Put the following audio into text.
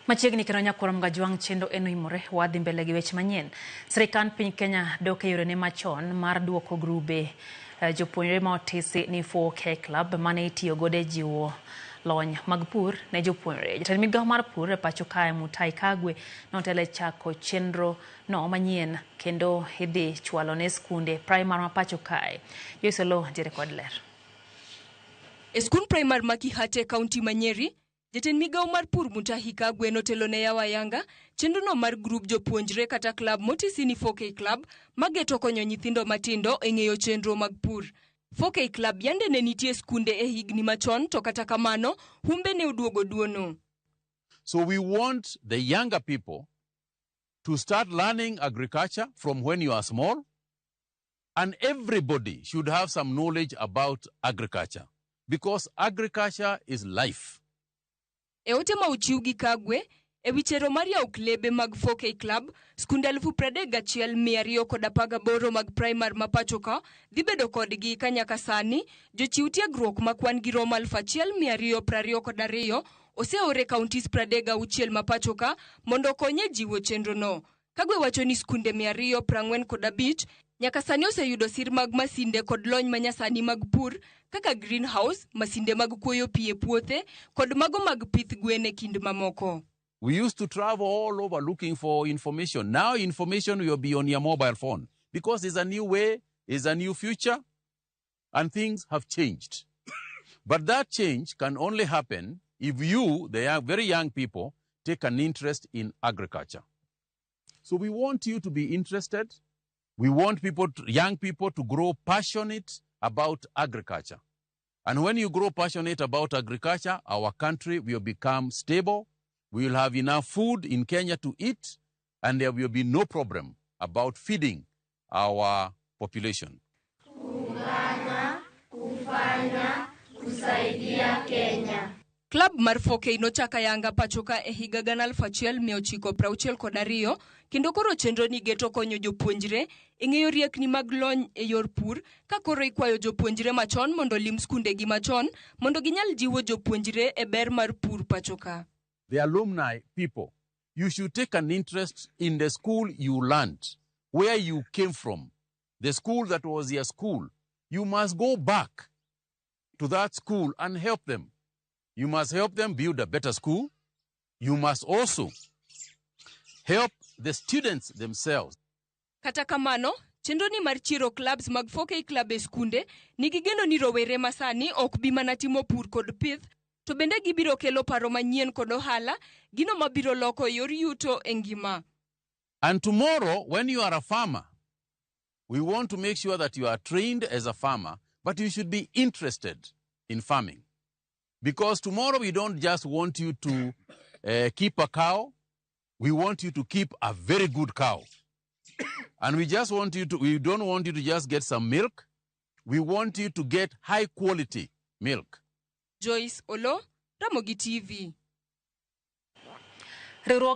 Machiegni kendo nyakwar Mgajwang' chenro en oimore wadhi mbele gi weche manyien. Sirikand piny Kenya dok e yorene machon mar duoko grube jopuonjre ma otisi ni 4K Club mane itiyo godo e jiwo lony mag pur ne jopuonjre. Jatend migawo mar pur e pacho kae Mutahi Kagwe notelo e chako chenro no manyien kendo idhi chwalo ne skunde primar ma pacho kae. Joyce Oloo ntiere kod ler. E skund primar ma Kihate, kaunti ma Nyeri, jatend migawo mar pur Mutahi Kagwe notelo ne yawo ayanga chenrono mar grup jopuonjre kata klab motisi ni 4K Club mageto konyo nyithindo matindo e ng'eyo chenro mag pur. 4K Club yande ne nitie skunde e higni machon to kata kamano humbe ne oduogo duono. So we want the younger people to start learning agriculture from when you are small, and everybody should have some knowledge about agriculture because agriculture is life. E ote ma ochiw gi Kagwe e wi chero mar yawo klebe mag 4K Club, skunde 31,218 mag primar ma pacho ka dhi bedo kodgi ka nyaka sani jochiw tiegruok ma kwan gi romo 1,222 oseor e counties 36 ma pacho ka mondo okony e jiwo chenrono. Kagwe wacho ni skunde 245 nyaka sani oseyudo sir mag masinde kod lony manyasani mag pur kaka greenhouse, masinde mag kuoyo pi e puothe kod mago mag pith gwen e kind mamoko. We used to travel all over looking for information. Now information will be on your mobile phone because it's a new way, it's a new future, and things have changed. But that change can only happen if you, the young, very young people, take an interest in agriculture. So we want you to be interested. We want people, to, young people, to grow passionate about agriculture. And when you grow passionate about agriculture, our country will become stable. We will have enough food in Kenya to eat, and there will be no problem about feeding our population. Kuungana, kufanya, kusaidia Kenya. Klab mar 4K nochak ayanga pacho ka e higa 1962 kendo koro chenro ni geto konyo jopuonjre e ng'eyo riekni mag lony e yor pur ka koro ikwayo jopuonjre machon mondo olim skundegi machon mondo ginyal jiwo jopuonjre e ber mar pur pacho ka. The alumni people, you should take an interest in the school you learned, where you came from, the school that was your school. You must go back to that school and help them. You must help them build a better school. You must also help the students themselves. Kata kamano, chenro ni mar chiero clubs mag 4K Club e skunde nigi geno ni rowere masani ok bi mana timo pur kod pith, to bende gibiro kelo paro manyien kod ohala, gino mabiro loko yor yuto e ngima. And tomorrow, when you are a farmer, we want to make sure that you are trained as a farmer, but you should be interested in farming. Because tomorrow we don't just want you to keep a cow, we want you to keep a very good cow. And we just want you to, we don't want you to just get some milk, we want you to get high quality milk. Joyce Olo, Ramogi TV. Riwruok